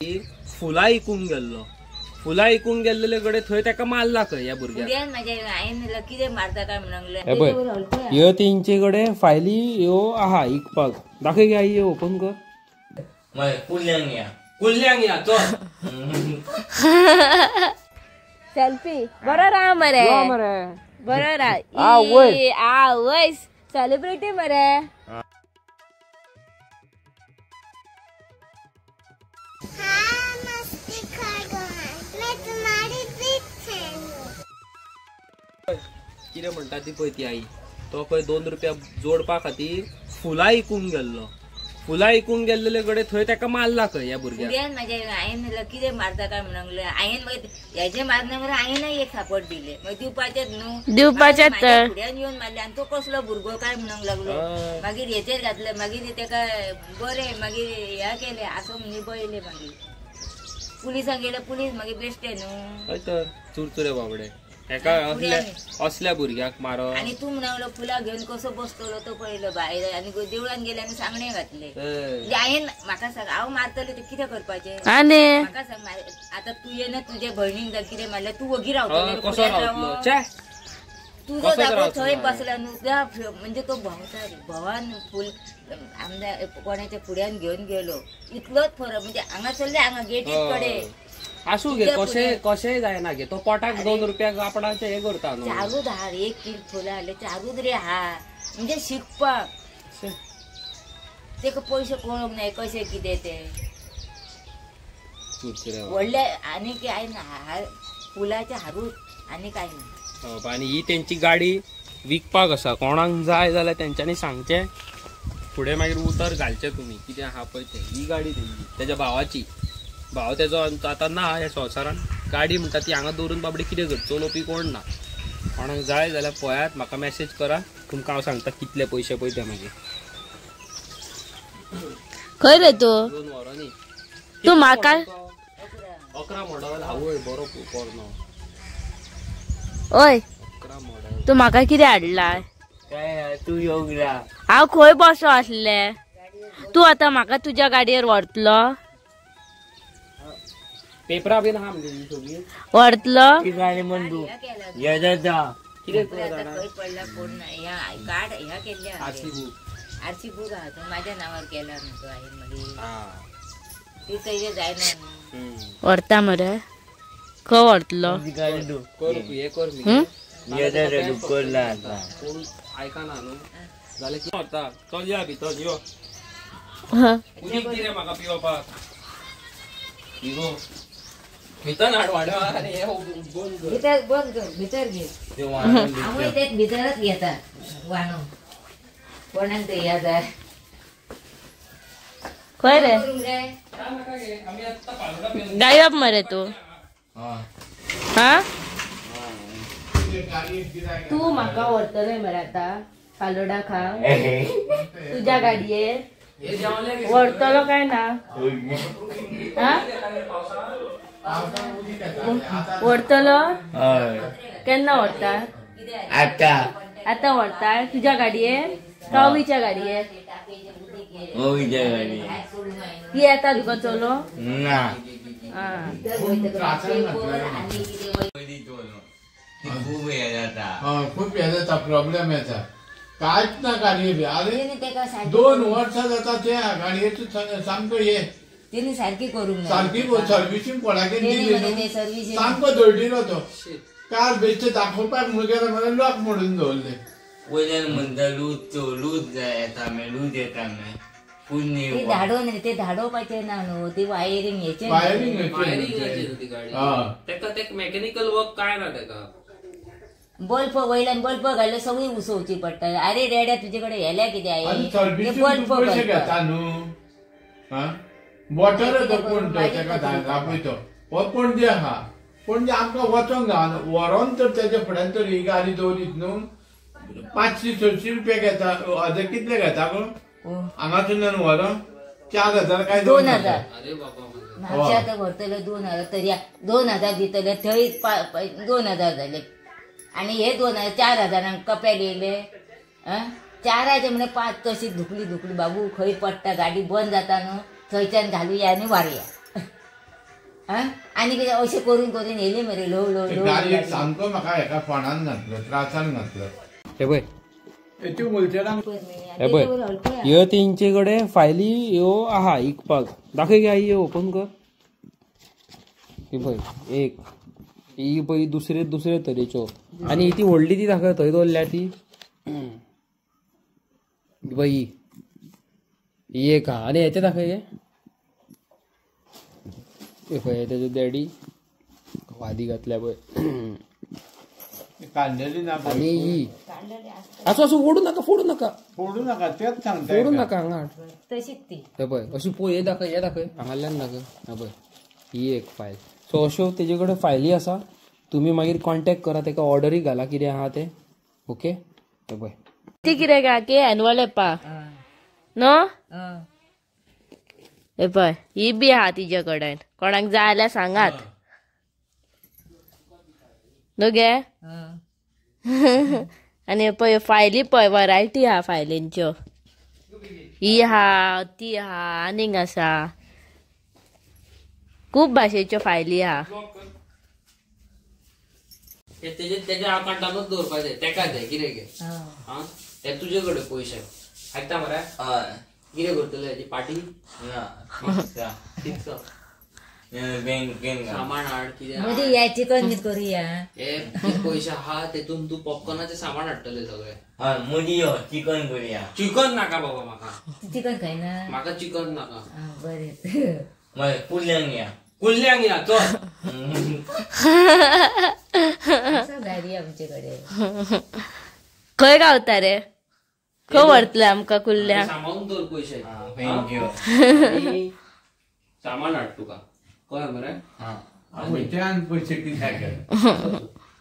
फुलां इकूंक गेल्लो, फुलां इकूंक गेल्ले कडेन थंय ताका मारला खंय ह्या भुरग्याक. हांवें कितें मारता काय म्हणूंक. हे पळय ह्यो तेंचे कडेन फायली ह्यो आहा इकपाक. दाखय गे आई, ओपन कर. कुल्ल्यांक या, कुल्ल्यांक या चल. सेल्फी बरो राव मरे, बरो राव. आवय सेलिब्रिटी मरे. कितें म्हणटा ती पळय ती आई, तो खंय 2 रुपया जोडपा खातीर फुलां इकूंक गेल्लो, फुलां इकूंक गेल्ले कडेन थंय ताका मारला खंय ह्या भुरग्याक. हांवें कितें मारता काय म्हणूंक. हांवें मागीर हेजें मारना मरे, हांवें एक थापट दिले मागीर दिवपाचेच न्हू, दिवपाचेच तर फुड्यान येवन मारले. आनी तो कसलो भुरगो काय म्हणूंक लागलो. मागीर हेचेर घातले, मागीर ताका बरें मागीर हें केलें आसो निबयलें. मागीर पुलिसांक गेले, पुलीस मागीर बेश्टे न्हू. हय तर चुरचुरे बाबडे एका असल्या भुरग्याक मारप. आनी तूं म्हणलो फुलां घेवन कसो बसतलो तो पळयलो भायर. आनी देवळान गेले आनी सांगणे घातले. म्हणजे हांवें म्हाका सांग, हांव मारतलें तें कितें करपाचें? आनी म्हाका सांग आतां तुवें तुजे भयणीक जावं कितें मारलें, तूं वगी रावतलो? कसो रावतलो? तुजो जागो थंय बसला न्हू. म्हणजे तो भोंवता रे, भोवान फूल आमदार कोणाच्या फुड्यान घेवन गेलो. इतलोच फरक म्हणजे हांगा सरले हांगा गेटी कडेन आसूं गे, कशें कशेंय जायना गे. तो पोटाक 2 रुपया आपणाचे हे करता न्हू. चारूच हार 1 कील फुलां हाडले, चारूच रे हार. म्हणजे शिकपाक तेका पयशे कळोंक नाय कशें कितें तें. व्हडले आनी कांय ना, हार फुलाचे हारूच आनी कांय ना. आनी ही तेंची गाडी विकपाक आसा, कोणाक जाय जाल्यार तेंच्यांनी सांगचें, फुडें मागीर उतर घालचें तुमी कितें आहा पळय तें. ही गाडी तेंची, तेज्या भावाची. भाव तेजो आतां ना ह्या संवसारान. गाडी म्हणटा ती हांगा दवरून बाबडी कितें कर, चलोवपी कोण ना. कोणाक जाय जाल्यार पळयात, म्हाका मॅसेज करा, तुमकां हांव सांगता कितले पयशे पळय ते मागीर. खंय रे तूं? 2 वरांनी तूं म्हाका 11 मॉडल. आवय बरो पोरनो. ओय 11 मॉडल. तूं म्हाका कितें हाडला? तूं येवंक. हांव खंय बसो आसलें? तूं आतां म्हाका तुज्या गाडयेर व्हरतलो? पेपरा बीन आहा मगे सगळीं व्हरतलो? गाडी म्हण तूं येता कितें पडला कोण ना. ह्या कार्ड ह्या केल्ले आरसी बूक, आरसी बूक आहा तो म्हाज्या नांवार केला न्हू तो हांवें. मागीर ती तशें जायना न्हू. व्हरता मरे? खंय व्हरतलो? कर हें कर कोण आयकना न्हू जाल्यार कितें व्हरता? चल या भितर यो. उदीक दी रे म्हाका पिवपाक. हिरो भितर हाड वाड्यार. आनी हें बंद कर, भितर बंद कर, भितर घे. हांवूय तें भितरच घेता वाणो. कोणाक ते या जाय. खंय रे गायब मरे तूं? हा तूं म्हाका व्हरतले मरे आतां फालोडा खा तुज्या गाडयेर? व्हरतलो काय ना? व्हरतलो? केन्ना व्हरता? आतां. आतां व्हरता तुज्या गाडयेर? कावीच्या गाडयेर? ती येता तुका चलो? ना. खूब हे जाता, प्रॉब्लेम येता. कांयच ना गाडये. अरे 2 वर्सां जाता ते गाडयेचो सामको हे तेणी सारकी करूंक, सारकी सर्विसींग कोणाकूय दिली सामको दळडिलो तो. कार बेश्टे दाखोवपाक म्हणून गेलो मरे, लॉक मोडून दवरले. वयल्यान म्हणटा लूज लूज येता मे, लूज येता मे. ते धाडो न्ही, ते धाडोवपाचें ना न्हू, ती वायरींग हेचें, वायरींग तेका ते मेकॅनिकल वर्क काय ना तेका. बल्ब वयल्यान बल्ब घातले सगळी उसोवची पडटा. अरे रेड्या तुजे कडेन हेल्या कितें आहे बल्ब घेता न्हू. वॉटर तो कोण तो तेका दाखय तो हो पणजे आहा. पणजे आमकां वचोंक गावना, व्हरोन तर तेच्या फुड्यान तर ही गाडी दवरीत न्हू. 500-600 रुपया घेता. हजार कितले घेता गो हांगासून व्हरोन? 4000 काय 2000. 2000 व्हरतले 2000 तरी 2000 दितले थंय 2000 जाले. आनी हे 2000 4000 कपेल येयले. 4 म्हणजे 5 तशी धुकली धुकली बाबू खंय पडटा गाडी बंद जाता न्हू. थंयच्यान घालुया आनी वारया. आनी कितें अशें करून करून येयले मरे ल्हव ल्हव ल्हव. गाडयेक सामको म्हाका हेका फोंडान घातलो, त्रासान घातलो. हे पळय त्यो मुलचेरांक हे पळय ह्यो तेंचे कडेन फायली ह्यो आहा इकपाक. दाखय गे आई, ह्यो ओपन कर. ही पळय एक, ही पळय दुसरे दुसरे तरेच्यो, आनी ती व्हडली ती दाखय थंय दवरल्या ती पळय ही ही एक आहा. आनी हेचे दाखय गे, हे पळय तेजो डॅडी वादी घातल्या पळय. काडलेली ना आनी ही आसूं आसूं, ओडू नाका फोडू नाका फोडू नाका, तेच सांगता, फोडू नाका हांगा तशीच ती. हे पळय अशी पळय, हे दाखय, हे दाखय हांगाल्यान दाखय. हे पळय ही एक फायल. सो अश्यो तेजे कडेन फायली आसा, तुमी मागीर कॉन्टेक्ट करा तेका, ऑर्डरूय घाला कितें आहा तें. ओके हे पळय ती कितें काकी एनुअल येपा न्हू. हे पळय ही बी आहा तिजे कडेन, कोणाक जाय जाल्यार सांगात न्हू गे. आनी पळय फायली पळय वरायटी आहा फायलींच्यो, ही आहा ती आहा आनीक आसा, खूब भाशेच्यो फायली आहा. तेज्या अकाउंटानूच दवरपाचें तेका जाय कितें गे. आं ते तुजे कडेन पयशे आयकता मरे, कितें करतले हेजी पार्टी ना फिक्स बँकेन सामान हाड कितें मदीं या चिकन बी करुया. हे पयशे आहा तेतून तूं पॉपकॉर्नाचें सामान हाडटलें सगळें. हय मदीं यो चिकन करुया. चिकन नाका बाबा म्हाका, चिकन खायना म्हाका चिकन नाका. बरें मागीर कुल्ल्यांक या, कुल्ल्यांक या चल. गाडी आमचे कडेन खंय गावता रे, खंय व्हरतले आमकां कुल्ल्यांक? सांबाळून दवर पयशे, thank you. सामान हाड तुका कळ्ळें मरे. खंयच्यान पयशे कित्याक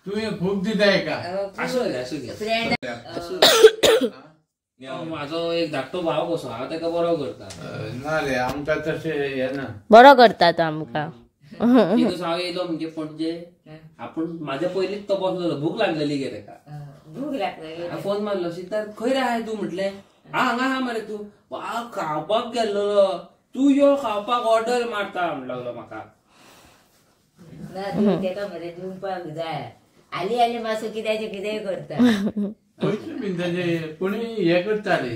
तुवें खूब दिता एका. आसूं गे आसूं गे, म्हाजो एक धाकटो भाव कसो हांव तेका बरो करता. ना रे आमकां तशें हें ना, बरो करता तो आमकां. तितून हांव येयलो म्हणजे पणजे, आपूण म्हाज्या पयलींच तो बसलो, भूक लागलेली गे तेका, भूक लागलेली. फोन मारलो सिद्धार्थ खंय रे आहाय तूं म्हटलें, हांव हांगा आहा मरे तूं, हांव खावपाक गेल्लो, तूं यो खावपाक ऑर्डर मारता म्हण लागलो म्हाका. ना तेका मरे दिवपाक जाय, आली आली मातसो कित्याचें कितेंय करता. पयशे बीन ताजे कोणी हें करता रे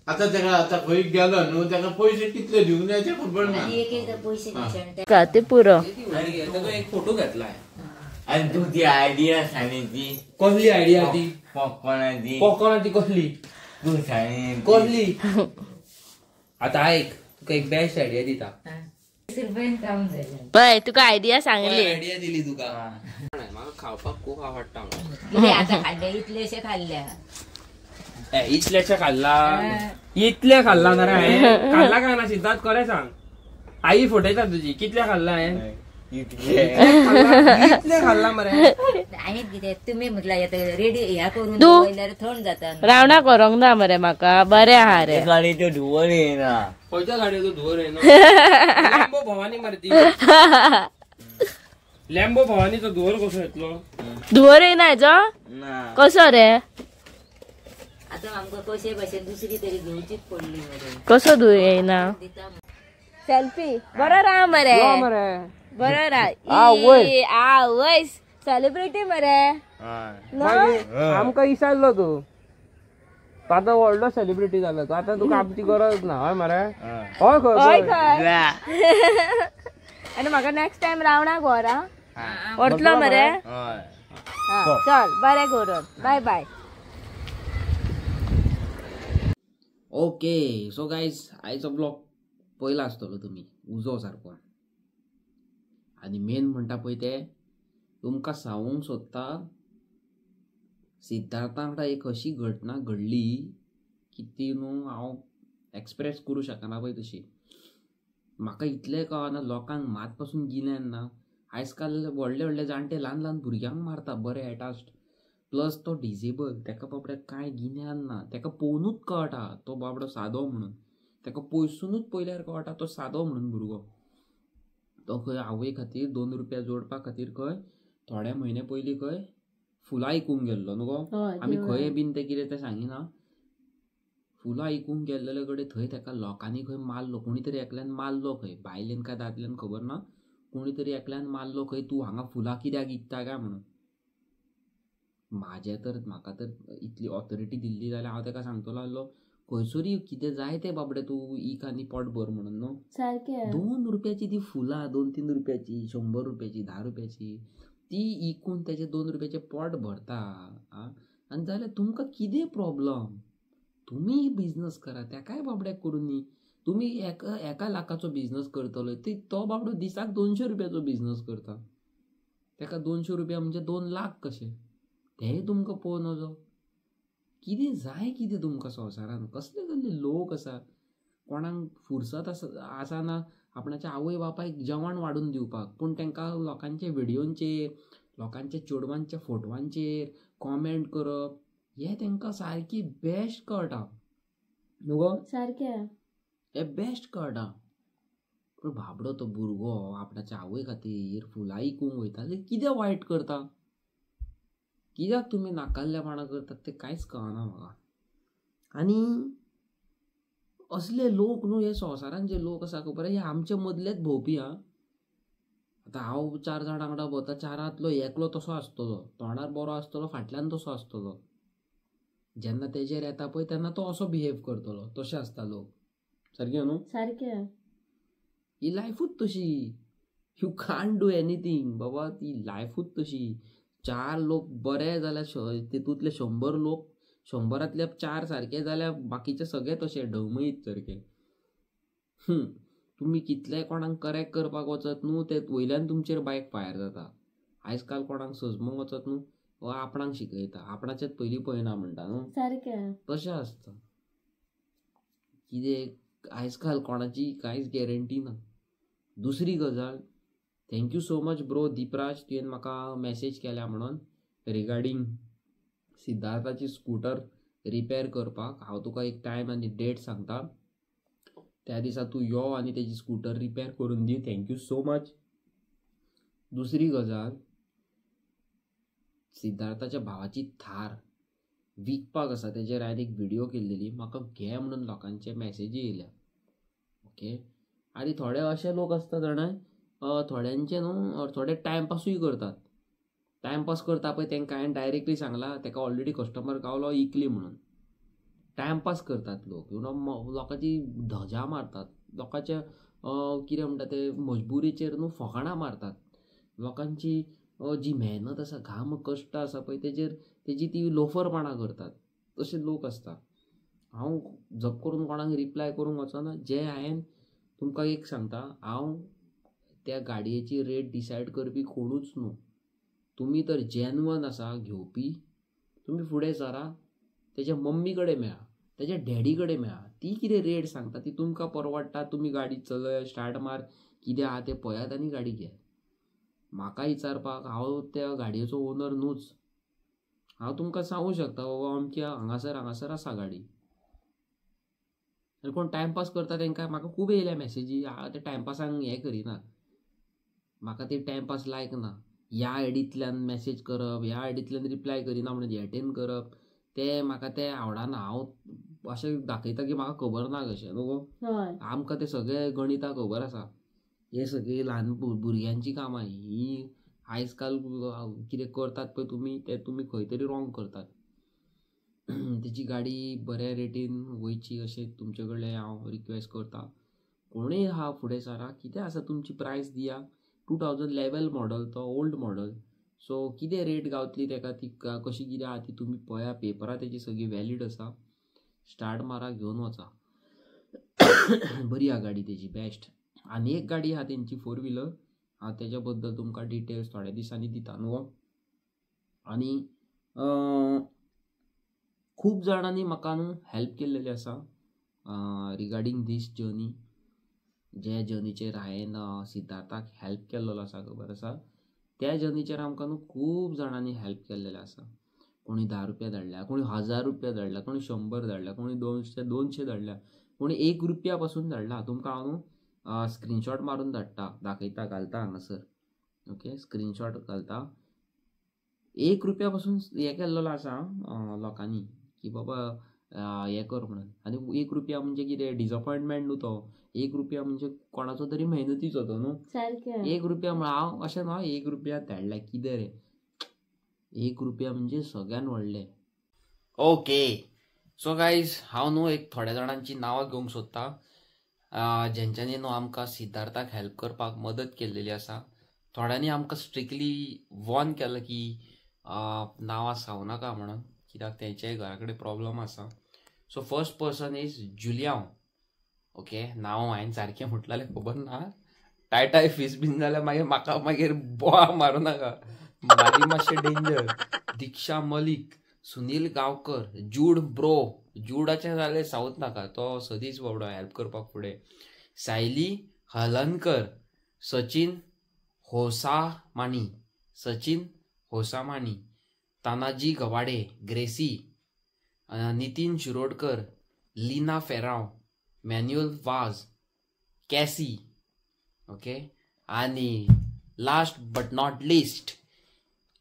आतां तेका, आतां खंय गेलो न्हू तेका पयशे कितले दिवंक जाय ते खबर ना. एक एकदां पयशे ते पुरो. तेजो एक फोटो घेतला. आनी तूं ती आयडिया सांगली ती कसली आयडिया ती? पॉपकॉर्नाची. पॉपकॉर्नाची कसली तूं सांगली कसली? आतां आयक तुका एक बेस्ट आयडिया दिता. पळय तुका आयडिया सांगली, आयडिया दिली तुका. म्हाका खावपाक खूब आवडटा. आतां खाल्ले इतलेशे खाल्ल्या, इतलेशे खाल्ला, इतले खाल्ला ना रे हांवें. खाल्ला काय ना सिद्धार्थ खरें सांग, आई फटयता तुजी. कितले खाल्ला हांवें? इतले खाल्ला मरे हांवें. कितें तुमी म्हटल्यार रेडी ह्या करून दवरल्यार थंड जाता. रावणा करूंक ना मरे म्हाका, बरें आहा रे. गाडयेचो धुंवर येयना, खंयच्या गाडयेचो धुंवर येयना? लॅम्बो भवानी मरे ती, लॅम्बो भवानीचो धुंवर कसो येतलो? धुंवर येयना हेजो कसो रे? आतां आमकां कशे भाशेन दुसरी तरी घेवचीच पडली मरे. कसो धुंवर येयना? सेल्फी बरो राव मरे, बरो राव. आवय सेलिब्रिटी मरे, आमकां विसरलो तूं, आतां व्हडलो सेलिब्रिटी जालो तूं, आतां तुका आमची गरज ना. हय मरे, हय हय खंय. आनी म्हाका नेक्स्ट टायम रावणाक व्हर आं, व्हरतलो मरे? चल बरें करून, bye bye. Okay so guys आयचो ब्लॉग पयला आसतलो तुमी उजो सारको. आनी मेन म्हणटा पळय ते तुमकां सांगूंक सोदता, सिद्धार्था वांगडा एक अशी घटना घडली की ती न्हू हांव एक्सप्रेस करूं शकना पळय तशी. म्हाका इतलें कळना लोकांक मात पासून गिन्यान ना. आयज काल व्हडले व्हडले जाणटे ल्हान ल्हान भुरग्यांक मारता बरे एटास्ट, प्लस तो डिजेबल, तेका बाबड्याक कांय गिन्यान ना, तेका पळोवनूच कळटा तो बाबडो सादो म्हणून, तेका पयसुनूच पळयल्यार कळटा तो सादो म्हणून भुरगो. तो खंय आवय खातीर 2 रुपया जोडपा खातीर खंय थोडे म्हयने पयलीं खंय फुलां इकूंक गेल्लो न्हू गो, आमी खंय बीन तें कितें तें सांगिना. फुलां इकूंक गेल्ले कडेन थंय तेका लोकांनी खंय मारलो, कोणी तरी एकल्यान मारलो खंय, बायलेन काय दादल्यान खबर ना, कोणी तरी एकल्यान मारलो खंय तूं हांगा फुलां कित्याक इकता काय म्हणून. म्हाजें तर म्हाका तर इतली ऑथॉरिटी दिल्ली जाल्यार हांव ताका सांगतलो आसलो खंयसरूय कितें जाय तें बाबडे तूं इक आनी पोट भर म्हणून न्हू. सारकें 2 रुपयाची ती फुलां, 2-3 रुपयाची, 100 रुपयाची, 10 रुपयाची ती इकून तेजे 2 रुपयाचें पोट भरता. आं, आनी जाल्यार तुमकां कितें प्रॉब्लम? तुमी बिजनस करा, तेकाय बाबड्याक करूं न्ही. तुमी एका लाखाचो बिजनस करतलो, तो बाबडो दिसाक 200 रुपयाचो बिजनस करता. तेका 200 रुपया म्हणजे 2 लाख कशे, तेय तुमकां पळोवं नजो. कितें जाय कितें तुमकां संवसारान? कसले कसले लोक आसा, कोणाक फुरसत आसना आपणाच्या आवय बापायक जेवण वाडून दिवपाक, पूण तांकां लोकांच्या व्हिडियोंचेर, लोकांच्या चेडवांच्या फोटवांचेर कॉमेंट करप हें तांकां सारकी बेस्ट कळटा न्हू गो. सारकें हें बेस्ट कळटा. पूण बाबडो तो भुरगो आपणाच्या आवय खातीर फुलां इकूंक वयता, कितें वायट करता? कित्याक तुमी नाकाल्लेपणां करतात तें कांयच कळना म्हाका. आनी असले लोक न्हू हे संवसारान जे लोक आसा खबर, हे आमचे मदलेच भोंवपी. आं, आतां हांव 4 जाणां वांगडा भोंवता, 4रांतलो एकलो तसो आसतलो, तोंडार बरो आसतलो, फाटल्यान तसो आसतलो. जेन्ना तेजेर येता पळय तेन्ना तो असो बिहेव करतलो. तशें आसता लोक. सारकें न्हू? सारकें. ही लायफूच तशी. You can't do anything बाबा, ती लायफूच तशी. 4 लोक बरे जाल्यार तितूंतले 100 लोक, 100रांतले 4 सारके जाल्यार बाकीचे सगळे तशे ढवमयीत सारके. तुमी कितले कोणाक करेक्ट करपाक वचत न्हू, ते वयल्यान तुमचेर बायक फायर जाता. आयज काल कोणाक सजमूंक वचत न्हू, वा आपणाक शिकयता, आपणाचेच पयलीं पळयना म्हणटा न्हू. सारकें तशें आसता. कितें आयज काल कोणाची कांयच गॅरंटी ना. दुसरी गजाल, thank you so much bro Deepraj, तुवें म्हाका मॅसेज केल्या म्हणून रिगार्डींग सिद्धार्थाची स्कूटर रिपेर करपाक. हांव तुका एक टायम आनी डेट सांगता, त्या दिसा तूं यो आनी तेजी स्कूटर रिपेर करून दी. Thank you so much. दुसरी गजाल, सिद्धार्थाच्या भावाची थार विकपाक आसा, तेजेर हांवें एक व्हिडियो केल्लेली, म्हाका घे म्हणून लोकांचे मॅसेजी येयल्या. ओके, आनी थोडे अशे लोक आसता जाणा, थोड्यांचे न्हू थोडे टायमपासूय करतात. टायमपास करता पळय तांकां हांवें डायरेक्टली सांगलां, ताका ऑलरेडी कस्टमर गावलो इकली म्हणून. टायमपास करतात लोक, you know, लोकांची धजा मारतात, लोकांच्या कितें म्हणटा ते मजबुरीचेर न्हू फकाणां मारतात. लोकांची जी मेहनत आसा, घाम कश्ट आसा पळय तेजेर तेजी ती लोफरपणां करतात. तशे लोक आसता. हांव जप करून कोणाक रिप्लाय करूंक वचना. जे हांवें तुमकां एक सांगता, हांव त्या गाडयेची रेट डिसायड करपी कोणूच न्हू. तुमी तर जेन्युअन आसा घेवपी, तुमी फुडें सरा, तेज्या मम्मी कडेन मेळा, तेज्या डॅडी कडेन मेळा, ती कितें रेट सांगता ती तुमकां परवडटा. तुमी गाडी चलय, स्टार्ट मार, कितें आहा तें पळयात आनी गाडी घेयात. म्हाका विचारपाक हांव त्या गाडयेचो ओनर न्हूच. हांव तुमकां सांगूं शकता बाबा अमक्या हांगासर हांगासर आसा गाडी. आनी कोण टायमपास करता तांकां म्हाका खूब येयल्या मॅसेजी, हांव ते टायमपासांक हें करिना, म्हाका ते टायमपास लायक ना. ह्या आयडींतल्यान मॅसेज करप, ह्या आयडींतल्यान रिप्लाय करिना म्हणून एटेंड करप, ते म्हाका ते आवडना. हांव अशें दाखयता की म्हाका खबर ना कशें न्हू गो. आमकां ते सगळे गणितां खबर आसा. हे सगळीं ल्हान भुरग्यांची कामां ही. आयज काल कितें करतात पळय तुमी, ते तुमी खंय तरी रॉंग करतात. तेजी गाडी बऱ्या रेटीन वयची अशें तुमचे कडल्यान हांव रिक्वेस्ट करता. कोणूय आहा फुडें सरा, कितें आसा तुमची प्रायस दिया. 2011 मॉडल, तो ओल्ड मॉडल, सो कितें रेट गावतली तेका, ती कशी कितें आहा ती तुमी पळया. पेपरां तेजी सगळी वॅलीड आसा. स्टार्ट मारा, घेवन वचा. बरी आहा गाडी तेजी, बेस्ट. आनी एक गाडी आहा तेंची 4 व्हिलर, हांव तेज्या बद्दल तुमकां डिटेल्स थोड्या दिसांनी दिता न्हू. आनी खूब जाणांनी म्हाका न्हू हेल्प केल्लेली आसा रिगार्डींग दीस जर्नी. ज्या जर्नीचेर हांवें सिद्धार्थाक हेल्प केल्लो आसा खबर आसा, त्या जर्नीचेर आमकां न्हू खूब जाणांनी हेल्प केल्लेलें आसा. कोणी 10 रुपया धाडल्या, कोणी 1000 रुपया धाडल्या, कोणी 100 धाडल्या, कोणी 200 धाडल्या, कोणी 1 रुपया पासून धाडला. तुमकां हांव न्हू स्क्रीनशॉट मारून धाडटा, दाखयता, घालता हांगासर. ओके, स्क्रीनशॉट घालता. 1 रुपया पासून हें केल्लो आसा लोकांनी की बाबा हें कर म्हणून. आनी 1 रुपया म्हणजे कितें डिसअपॉयंटमेंट न्हू तो, 1 रुपया म्हणजे कोणाचो तरी मेहनतीचो तो न्हू. सारकें 1 रुपया म्हळ्यार हांव अशें न्हू 1 रुपया धाडल्या कितें रे, 1 रुपया म्हणजे सगळ्यान व्हडलें. ओके सो गायज हांव न्हू एक थोड्या जाणांची नांवां घेवंक सोदता जेंच्यांनी न्हू आमकां सिद्धार्थाक हेल्प करपाक मदत केल्लेली आसा. थोड्यांनी आमकां स्ट्रिक्टली वॉर्न केलां की नांवां सांगू नाका म्हणून, कित्याक तेंच्याय घरा कडेन प्रॉब्लम आसा. So first person is Juliao. Okay, नांव हांवें सारकें म्हटलें खबर ना, टायटाय फीस बीन जाल्यार मागीर म्हाका मागीर बोवा मारूं नाका, म्हाजी मातशें danger. Diksha Malik, Sunil Gaonkar, Jude bro, जुडाचें जाल्यार सांगूच नाका, तो सदींच बाबडो हेल्प करपाक फुडें. सायली हलनकर, सचिन होसामानी, सचिन होसामानी, तानाजी गवाडे, ग्रेसी, नितीन शिरोडकर, लीना फेराव, मॅन्युअल वाज, कॅसी. ओके, आनी लास्ट बट not list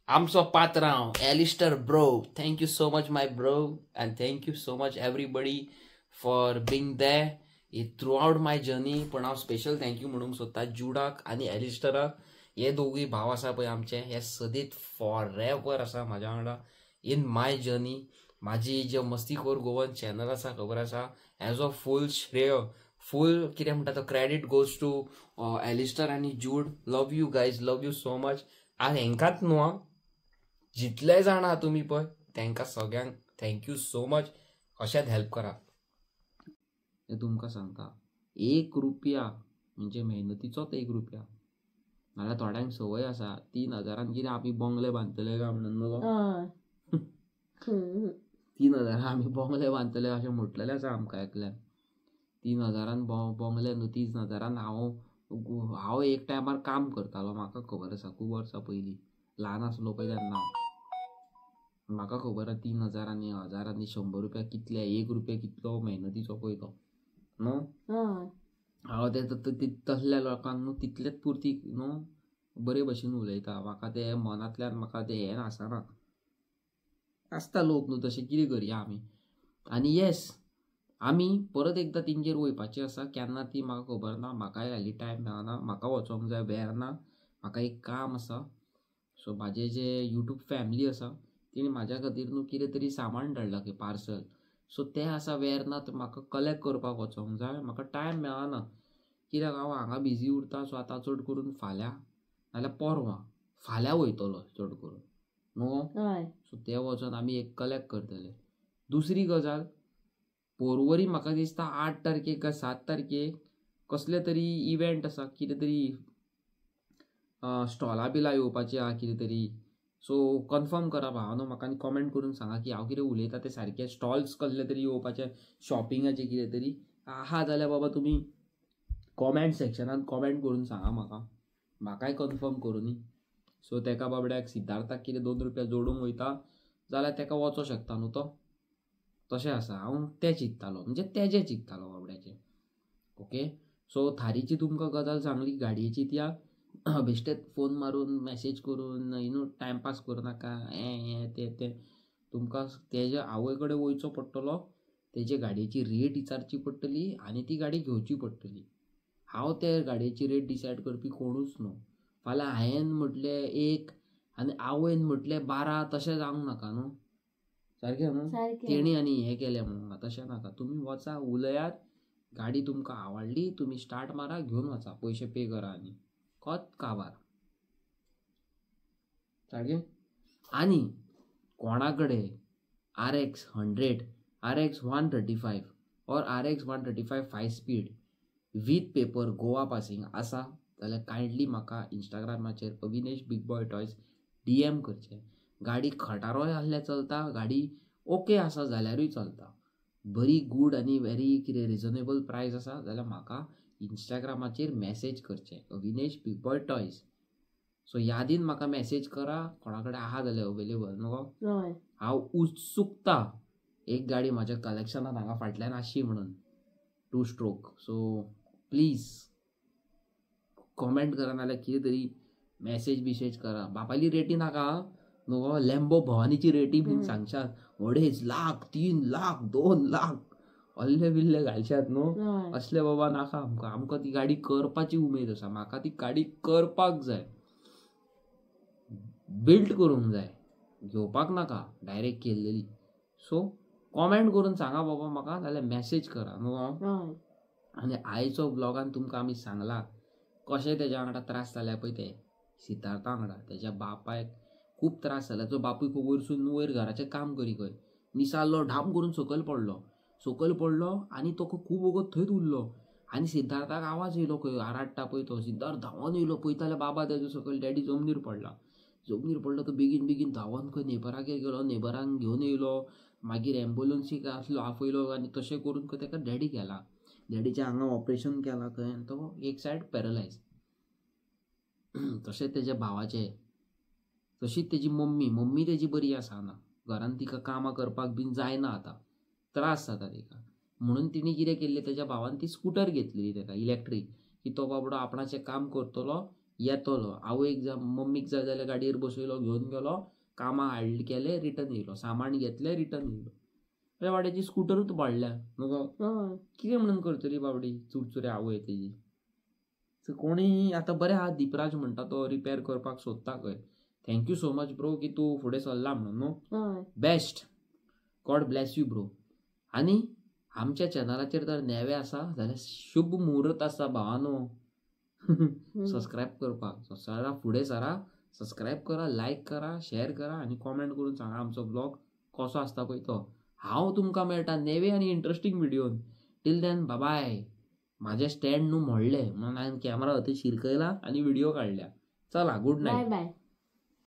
आमचो पात्रांव Alistair bro. Thank you so much my bro and thank you so much everybody for being there throughout my journey. पूण हांव स्पेशल thank you म्हणूंक सोदता जुडाक आनी एलिस्टराक. हे दोगूय भाव आसा पळय आमचे, हे सदींच फॉर एवर आसा म्हाज्या वांगडा इन my journey. म्हाजी जे मस्तीखोर गोवन चॅनल आसा खबर आसा, एज अ फूल श्रेय, फूल कितें म्हणटा तो क्रेडीट गोज टू एलिस्टर आनी Jude. Love you guys, love you so much. आनी हेंकांच न्हू आं, जितले जाण आहा तुमी पळय तांकां सगळ्यांक thank you so much. अशेंच हेल्प करा. हें तुमकां सांगता, 1 रुपया म्हणजे मेहनतीचोच 1 रुपया. नाल्यार थोड्यांक संवय आसा 3000 कितें आमी बंगले बांदतले काय म्हणून न्हू, 3000 आमी बंगले बांदतले अशें म्हटलेलें आसा आमकां एकल्यान. 3000 बंगले न्हू, 3000 हांव एक टायमार काम करतालो, म्हाका खबर आसा, खूब वर्सां पयलीं ल्हान आसलो पळय तेन्ना म्हाका खबर आसा 3000 आनी 1000 आनी 100 रुपया कितले, 1 रुपया कितलो मेहनतीचो पळय तो न्हू. हांव ते तसल्या लोकांक न्हू तितलेच पुरती न्हू बरे भशेन उलयता, म्हाका ते मनांतल्यान म्हाका ते हें आसना. आसता लोक न्हू तशें, कितें करया आमी. आनी येस, आमी परत एकदां तेंगेर वयपाची आसा, केन्ना ती म्हाका खबर ना, म्हाकाय हालीं टायम मेळना, म्हाका वचोंक जाय वेर्ना, म्हाका एक काम आसा. सो म्हाजे जे यूट्यूब फॅमिली आसा तेणी म्हाज्या खातीर न्हू कितें तरी सामान धाडलां खंय पार्सल, सो तें आसा वेर्ना, तें म्हाका कलेक्ट करपाक वचोंक जाय, म्हाका टायम मेळना कित्याक हांव हांगा बिजी उरता. सो आतां चड करून फाल्यां नाल्यार परवां, फाल्यां वयतलो चड करून न्हू. सो तें वचोन आमी एक कलेक्ट करतले. दुसरी गजाल, पोरवरी म्हाका दिसता 8 तारखेक काय 7 तारखेक कसले तरी इव्हेंट आसा, कितें तरी स्टॉलां बिलां येवपाचीं आहा कितें तरी. सो कन्फर्म करा भावानो म्हाका आनी कॉमेंट करून सांगा की हांव कितें उलयता तें सारकें. स्टॉल्स कसले तरी येवपाचे, शॉपिंगाचे कितें तरी आहा जाल्यार बाबा तुमी कॉमेंट सेक्शनान कॉमेंट करून सांगा म्हाका, म्हाकाय कन्फर्म करूनी. सो तेका बाबड्याक सिद्धार्थाक कितें 2 रुपया जोडूंक वयता जाल्यार तेका वचों शकता न्हू तो, तशें आसा. हांव तें चिंततालो, म्हणजे तेजें चिंततालो बाबड्याचें. ओके, सो थारीची तुमकां गजाल सांगली, गाडयेची त्या बेश्टेच फोन मारून मॅसेज करून you know timepass करूं नाका, हें हें तें तें. तुमकां तेज्या आवय कडेन वयचो पडटलो, तेजे गाडयेची रेट विचारची पडटली आनी ती गाडी घेवची पडटली. हांव ते गाडयेची रेट डिसायड करपी कोणूच न्हू. फाल्यां हांवें म्हटलें 1 आनी आवयन म्हटलें 12, तशें जावंक नाका न्हू, सारकें न्हू. तेणी आनी हें केलें म्हणून तशें नाका. तुमी वचा, उलयात, गाडी तुमकां आवडली तुमी स्टार्ट मारा, घेवन वचा, पयशे पे करा आनी खत काबार, सारकें. आनी कोणा कडेन RX 100, RX 135 or RX 135 5 speed with paper Goa passing आसा जाल्यार कायंडली म्हाका इंस्टाग्रामाचेर Avinesh big boy toys DM करचें. गाडी खटारोय आसल्यार चलता, गाडी ओके आसा जाल्यारूय चलता, बरी गूड आनी वेरी कितें रिजनेबल प्रायस आसा जाल्यार म्हाका इंस्टाग्रामाचेर मॅसेज करचें Avinesh big boy toys. So यादीन म्हाका मॅसेज करा कोणा कडेन आहा जाल्यार अवेलेबल न्हू. हांव उत्सुकता एक गाडी म्हाज्या कलेक्शनान हांगा फाटल्यान आसची म्हणून, 2 स्ट्रोक. सो प्लीज कॉमेंट करा नाल्यार कितें तरी मॅसेज बिसेज करा. बापायली रेटी नाका, न्हू लॅम्बो भवानीची रेटी बीन सांगशात 2.5 लाख 3 लाख 2 लाख अल्ले बिल्ले घालशात न्हू. असले बाबा नाका आमकां. आमकां ती गाडी करपाची उमेद आसा. म्हाका ती गाडी करपाक जाय, बिल्ड करूंक जाय, घेवपाक नाका डायरेक्ट केल्लेली. सो कॉमेंट करून सांगा बाबा म्हाका, जाल्यार मॅसेज करा न्हू. आनी आयचो ब्लॉगान तुमकां आमी सांगला कशें तेज्या वांगडा त्रास जाल्या पळय ते सिद्धार्था वांगडा. तेज्या बापायक खूब त्रास जाला. तो बापूय खूब वयरसून वयर घराचें काम करी खंय निसारलो, ढाम करून सकयल पडलो. सकयल पडलो आनी तो खूब वगत थंयच उरलो. आनी सिद्धार्थाक आवाज येयलो खंय आराडटा पळय तो. सिद्धार्थ धांवन येयलो, पळयता जाल्यार बाबा तेजो सकयल डॅडी जमनीर पडला. जमनीर पडलो तो बेगीन बेगीन धांवन खंय नेबरागेर गेलो, नेबरांक घेवन येयलो. मागीर एम्बुलन्सीक आसलो आफयलो आनी तशें करून खंय तेका डॅडी केला. डॅडीचें हांगा ऑपरेशन केलां खंय आनी तो एक सायड पॅरलायज. तशें तेज्या भावाचें, तशीच तेजी मम्मी. मम्मी तेजी बरी आसा ना, घरान तिका कामां करपाक बीन जायना आतां, त्रास जाता तिका. म्हणून तिणी कितें केल्लें, तेज्या भावान ती स्कुटर घेतलेली तेका इलेक्ट्रीक, की तो बाबडो आपणाचें काम करतलो येतलो. आवयक जाय मम्मीक जाय जाल्यार गाडयेर बसयलो, घेवन गेलो, कामां हाडली केलें, रिटर्न येयलो, सामान घेतलें, रिटर्न येयलो. त्या वाड्याची स्कुटरूच वाडल्या न्हू. कितें म्हणून करतली बाबडी चुरचुरे आवय तेजी. कोणीय आतां बरें आहा, दीपराज म्हणटा तो रिपेर करपाक सोदता खंय. Thank you so much bro की तूं फुडें सरला म्हणून न्हू. Best, God bless you bro. आनी आमच्या चॅनलाचेर जर नवे आसा जाल्यार शुभ मुहूर्त आसा भावानो सबस्क्रायब करपाक. सरा फुडें सरा, सबस्क्रायब करा, लायक करा, शेअर करा आनी कॉमेंट करून सांगा आमचो ब्लॉग कसो आसता पळय तो. हांव तुमकां मेळटा नवे आनी इंट्रस्टींग व्हिडियोन. टील then बाय. म्हाजें स्टँड न्हू मोडलें म्हणून हांवें कॅमेरा हती शिरकयला आनी व्हिडिओ काडल्या. चला, गुड नायट, बाय.